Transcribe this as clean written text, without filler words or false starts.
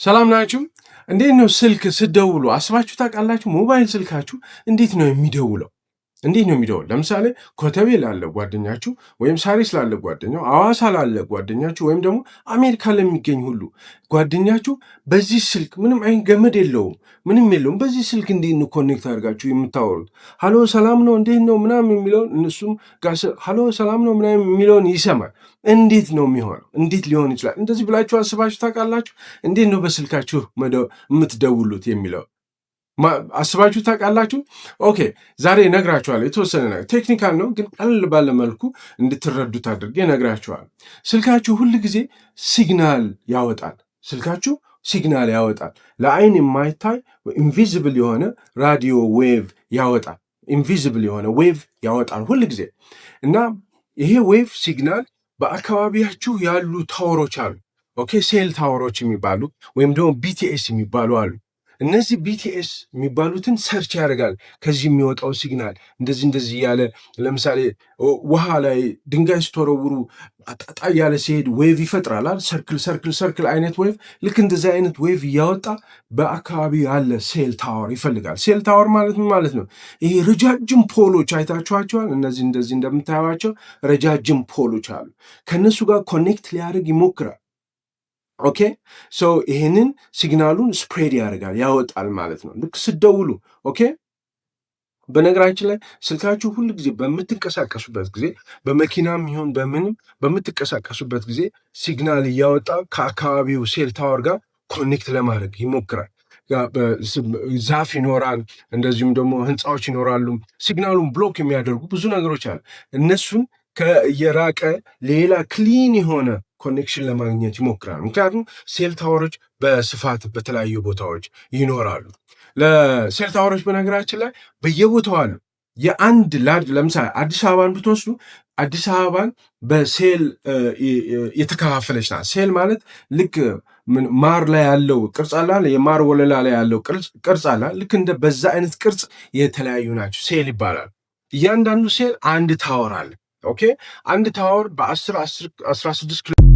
ሰላም ናችሁ? እንዴት ነው ስልክ ስትደውሉ አስባችሁ ታውቃላችሁ? ሞባይል ስልካችሁ እንዴት ነው የሚደውለው? እንዴት ነው የሚደውል? ለምሳሌ ኮተቤ ላለ ጓደኛችሁ ወይም ሳሪስ ላለ ጓደኛው፣ አዋሳ ላለ ጓደኛችሁ ወይም ደግሞ አሜሪካ ለሚገኝ ሁሉ ጓደኛችሁ በዚህ ስልክ ምንም አይነት ገመድ የለውም፣ ምንም የለውም። በዚህ ስልክ እንዴት ነው connect አድርጋችሁ የምታወሩት? ሀሎ ሰላም ነው፣ እንዴት ነው ምናምን የሚለውን፣ እነሱም ሀሎ ሰላም ነው ምናምን የሚለውን ይሰማል። እንዴት ነው የሚሆነው? እንዴት ሊሆን ይችላል? እንደዚህ ብላችሁ አስባችሁ ታውቃላችሁ? እንዴት ነው በስልካችሁ የምትደውሉት የሚለው አስባችሁ ታውቃላችሁ? Okay፣ ዛሬ እነግራችኋለሁ። የተወሰነ ነገር technical ነው፣ ግን ቀለል ባለ መልኩ እንድትረዱት አድርጌ እነግራችኋለሁ። ስልካችሁ ሁል ጊዜ signal ያወጣል። ስልካችሁ signal ያወጣል። ለአይን የማይታይ invisible የሆነ radio wave ያወጣል። Invisible የሆነ wave ያወጣል ሁል ጊዜ። እና ይሄ wave signal በአካባቢያችሁ ያሉ tower ኦች አሉ። Okay፣ cell tower ኦች የሚባሉ ወይም ደግሞ BTS የሚባሉ አሉ። እነዚህ BTS የሚባሉትን search ያደርጋል። ከዚህ የሚወጣው signal እንደዚህ እንደዚህ እያለ፣ ለምሳሌ ውሃ ላይ ድንጋይ ስትወረውሩ አጣጣ እያለ ሲሄድ wave ይፈጥራል። Circle circle circle አይነት wave፣ ልክ እንደዚህ አይነት wave እያወጣ በአካባቢው ያለ cell tower ይፈልጋል። Cell tower ማለት ምን ማለት ነው? ይሄ ረጃጅም pole ኦች አይታችኋቸዋል። እነዚህ እንደዚህ እንደምታዩቸው ረጃጅም pole ኦች አሉ። ከእነሱ ጋር connect ሊያደርግ ይሞክራል። Okay፣ so ይሄንን signal ኡን spread ያደርጋል፣ ያወጣል ማለት ነው። ልክ ስትደውሉ፣ okay። በነገራችን ላይ ስልካችሁ ሁል ጊዜ በምትንቀሳቀሱበት ጊዜ፣ በመኪናም ይሁን በምንም በምትንቀሳቀሱበት ጊዜ signal እያወጣ ከአካባቢው cell tower ጋር connect ለማድረግ ይሞክራል። ዛፍ ይኖራል፣ እንደዚሁም ደግሞ ህንፃዎች ይኖራሉ። Signal ኡን block የሚያደርጉ ብዙ ነገሮች አሉ። እነሱን የራቀ ሌላ clean የሆነ connection ለማግኘት ይሞክራል። ምክንያቱም cell tower ኦች በስፋት በተለያዩ ቦታዎች ይኖራሉ። ለ cell tower ኦች በነገራችን ላይ በየቦታው አሉ። የአንድ large፣ ለምሳሌ አዲስ አበባን ብትወስዱ አዲስ አበባን በሴል የተከፋፈለች ናት። ሴል ማለት ልክ ማር ላይ ያለው ቅርጽ አለ፣ የማር ወለላ ላይ ያለው ቅርጽ አለ። ልክ እንደ በዛ አይነት ቅርጽ የተለያዩ ናቸው። ሴል ይባላል። እያንዳንዱ ሴል አንድ tower አለ። Okay፣ አንድ tower በ10 16 ኪሎ